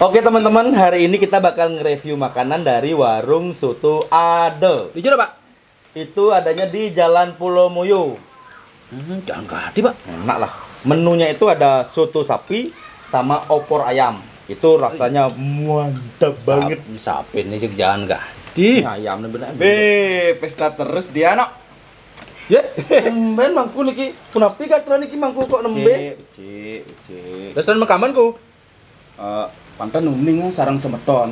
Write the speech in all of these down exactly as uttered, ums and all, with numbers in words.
Oke teman-teman, hari ini kita bakal nge-review makanan dari warung Soto Ade. Jujur, Pak? Itu adanya di Jalan Pulau Moyo. Hmm, jangan gadi, Pak. Enak lah. Menunya itu ada soto sapi sama opor ayam. Itu rasanya mantap banget. Sapi ini juga jangan gadi. Ini ayamnya bener. Be, pesta terus dia, no. Ya. Tumben mangku niki. Kunapi gatra niki mangku kok nembe? Cik, cik, cik. Terus makamanku. Eh, pantan nuning sarang semeton.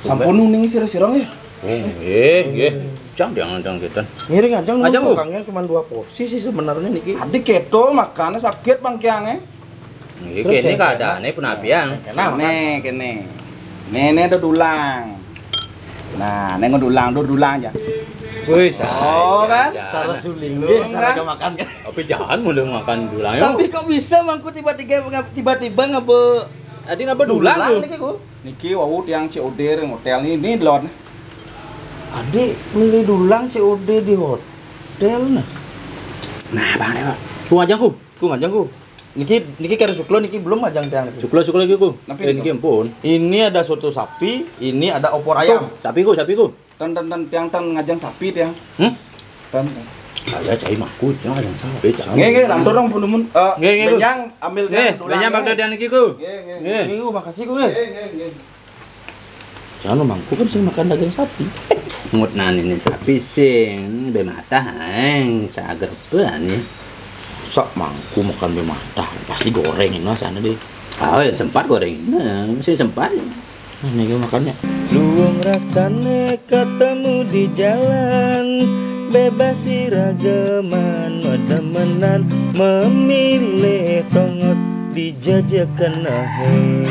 Sampun nuning sira-sira nggih. Eh, eh, eh. Jangan, jangan, jangan gitu. Ngiring aja Aja, Bu. Kangen cuma dua porsi sih sebenarnya niki. Adi keto makane sakit bangkiange. Ini kene keadaannya penapian. Kene, kene. Nene ada dulang. Nah, neng dulang, dur dulang aja. Wih, Oh, kan? Cara Suling Nggih, cara makan kan. Tapi jangan mulai makan dulang ya. Tapi kok bisa mangku tiba-tiba tiba-tiba ngapa? Tadi ngapa dulang tuh? Niki ku. Niki wau tiang C O D ring hotel ini, ini lon. Adi beli dulang C O D di hotel nah. Nah, Bang Dewa. Ku aja ku. Ku ngajang ku. Niki niki karo suklo niki belum ngajang tiang. Suklo, suklo lagi ku. Tapi Eh, ini ampun. Ini ada soto sapi, ini ada opor ayam. Sapi ku, sapi ku. Ten ten ten tiang ten ngajang sapi tiang. Hmm? Ten. Ten. Ada cai mangku, jangan ada sapi. Jangan. Nggih, nggih, lantur dong pun mun eh Nggih, nggih, Bu. benyang ambil Nggih, dulang. banyak bakal dia niki ku. Nggih, nggih. Nggih. Niki ku makasih ku nggih. Nggih, nggih, nggih. Jangan mangku kan sing makan daging sapi. Ngut nani ini sapi sing be mata ae sager apa ni. Sok mangku makan be mata, pasti goreng ini sana deh. Oh, yang sempat goreng. Nah, masih sempat. Nah, niki makannya. Luwung rasane ketemu di jalan. Bebas irageman, medemenan, memilih tongos dijajakan ahe.